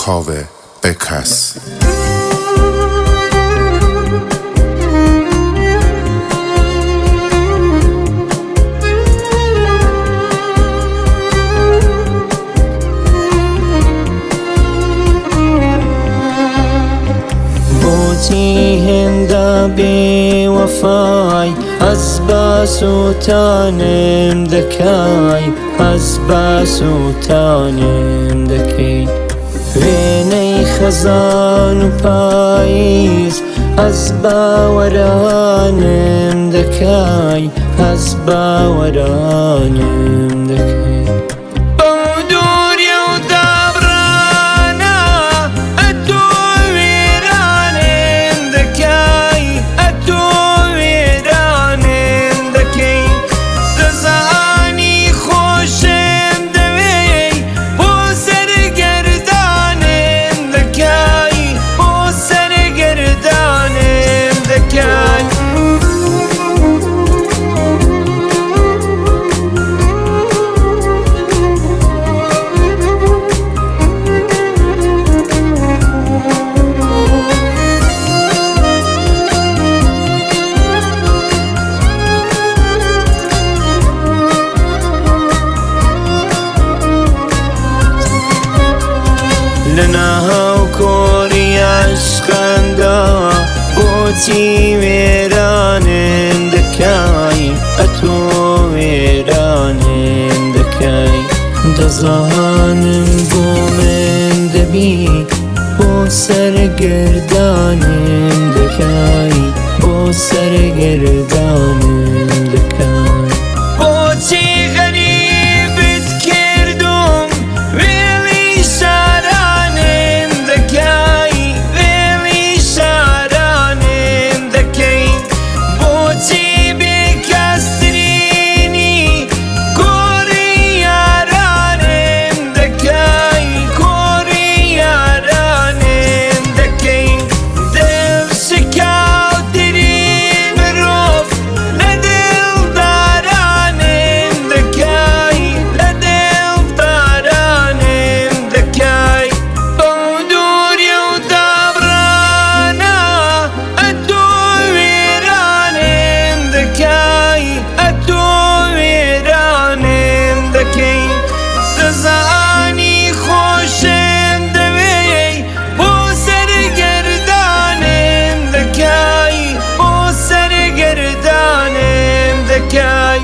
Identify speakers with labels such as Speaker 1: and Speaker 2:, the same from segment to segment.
Speaker 1: کاوه بێکەس.
Speaker 2: بۆچی هێندە بێوەفای ئەز بە سووتانم دەکای، ئەز بە سووتانم دەکەی. وێنەی خەزان و پاییز ئەز باوەرانم دەکای، ئەز باوەرانم دەکەی. بەو دووری و دابڕانە ئەتۆ وێرانم دەکای، ئەتۆ وێرانم دەکەی. دەزانی خۆشم دەوێی بۆ سەرگەردانم دەکای، بۆ سەرگەردانم دەکای. لە ناو کۆڕی عشقەندا بۆچی وێرانم دەکای، ئەتۆ وێرانم دەکای. دەزانم بۆ من دەبی بۆ سەرگەردانم دەکای، بۆ سەرگەردانم دەکای. بۆچی غەریبت کردوم وێڵی شارانم دەکای، وێڵی شارانم دەکەی. بۆچی بێکەسترینی کۆڕی یارانم دەکای، کۆڕی یارانم دەکەی. دڵ شکاوترین مرۆڤ لە دڵدارانم دەکای، لە دڵدارانم دەکای. بەو دووری و دابڕانە ئەتۆ وێرانم دەکای، ئەتۆ وێرانم دەکەی. دەزانی خۆشم دەوێی بۆ سەرگەردانم دەکای، بۆ سەرگەردانم دەکای.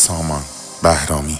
Speaker 1: سامان بهرامی.